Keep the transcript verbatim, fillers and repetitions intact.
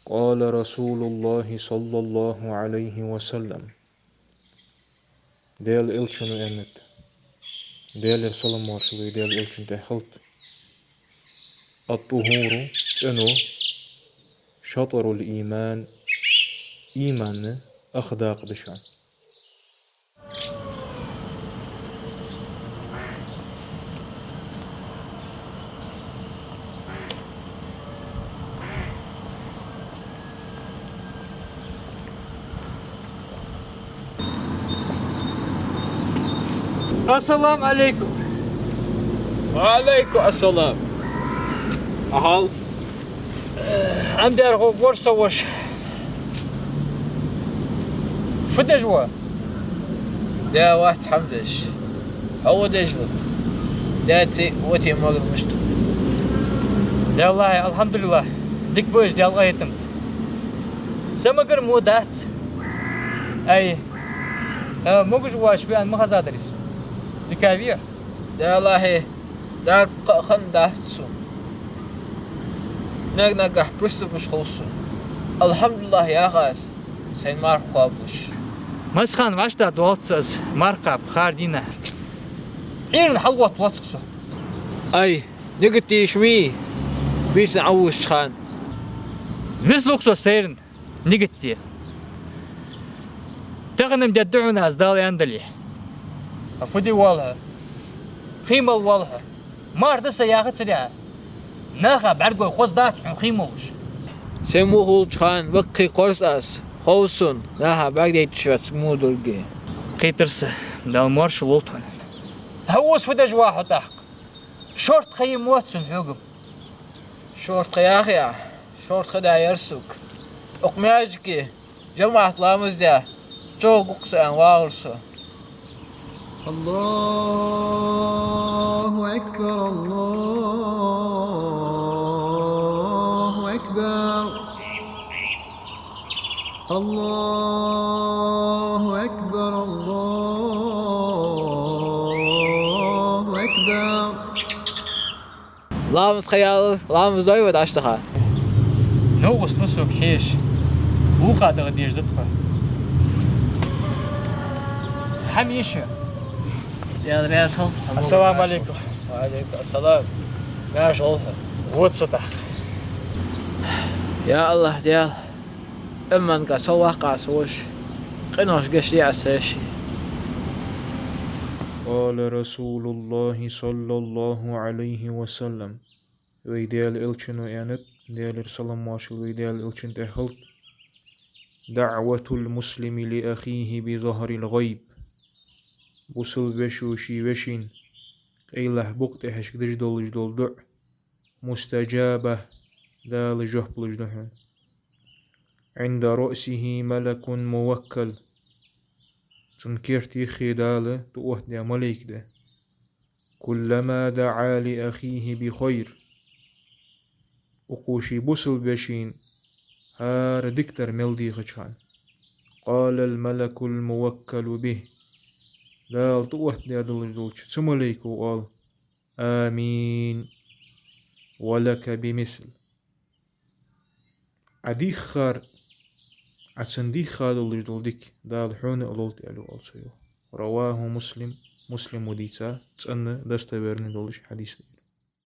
قال رسول الله صلى الله عليه وسلم. Даьла Элчано аьннад, Даьлера салам-моаршал вай Даьла Элчана тӀа хилда: الطهور, цӀено, شطر الإيمان, имана ах дакъа да шоана. Ассаламу Ӏалайкум. Ва Ӏалайкум ассалам. Ахьал. Ӏамдер гӀо бор со воша. Фу деш ва? Даьла вац хӀама деш. Хьо фу деш ва? Даьцеи воацеи могар мишта? Даьллахьа, алхьамдулиллахӀ. Дика ба уж Даьла къахетамца. Са могар мо дац. Ай. Э, могаш воацаш веана ма хезадар из. Дика вий? Даьллахьа. Дарба кхаъ хиннадац сона. Наг-наггахьа приступаш хул сона. АлхьамдулиллахӀ, йоах аз, сайна марха кхоабалуш. Массахана вӀаштӀехьа доалац аз марха кхаба хар дийнахьа. Ӏуйрийна хьалгӀотта лоац-кх со. Ай, нигат де йиш мий, бийсанна Ӏовужача хана? Вицлуш ва со сайран. Нигат де. Тахан-м дергда хьона аз, Дала аьннадале. Хьо фу де воалл хьо? Кхиймала воалл хьо? Марха да са яхацаре. Наха бӀаргагой хоза дац хьона кхиймалаш. Сай мо хулача хана ваккхий кхорза аз, хов сона, наха бӀаргадайташ вац мо дургге. Кхийтар са, Дала моаршал лолда хьона. Хьо ус фу деш ва хьо тӀаккха? Шортта ха йий моццун хьога? Шортта ха яхе а, шортта ха даьр сога. Укх маьждиге жамаӀат ламаз даь, чӀоагӀа гӀулакх са аьнна вагӀар со. الله أكبر، الله أكبر، الله أكبر، الله أكبر. Ламаз ха яьлар, ламаз дой вай дӀачудаха? Ну, устма сога хьеша. Вукха дагӀа дезаш да тхо. ХӀама йий шо? Даьла раьза хилва. Ассаламу Ӏалайкум. Ва Ӏалайкум ассалам. Маьрша вола хьо. Вода со тӀаккха. Я АллахӀ, Даьла. Иманга со ваккха со воша, къиношта гешт де Ӏа са йиший. قال رسول الله صلى الله عليه وسلم. Вай Даьла Элчано аьннад, Даьлера салам-моаршал вай Даьла Элчана тӀа хилда: دعوة المسلم لأخيه بظهر الغيب. Бусалба вешийс ший вешийна къайлагӀа букъа тӀехьашка деш долаш дола дуӀа. مستجابة, Дала жоп луш да хьона. عند رأسه ملك موكل. Цун керта юххе Дала тӀаоттадаь малейк да. كلما دعا لأخيه بخير. Укхо ший бусалба вешийна хӀара дикадар мел дийхача хана. قال الملك الموكل به. Дала тӀаоттадаь долаш долча цу малейко оал: آمين ولك بمثل. Ӏа дийхар, Ӏа цунна дийха долаш дола дика Дала хьона а лолда, аьле оал цо, йоах. رواه مسلم, Муслима дийца, цӀена, достоверный долаш хьадис да ер.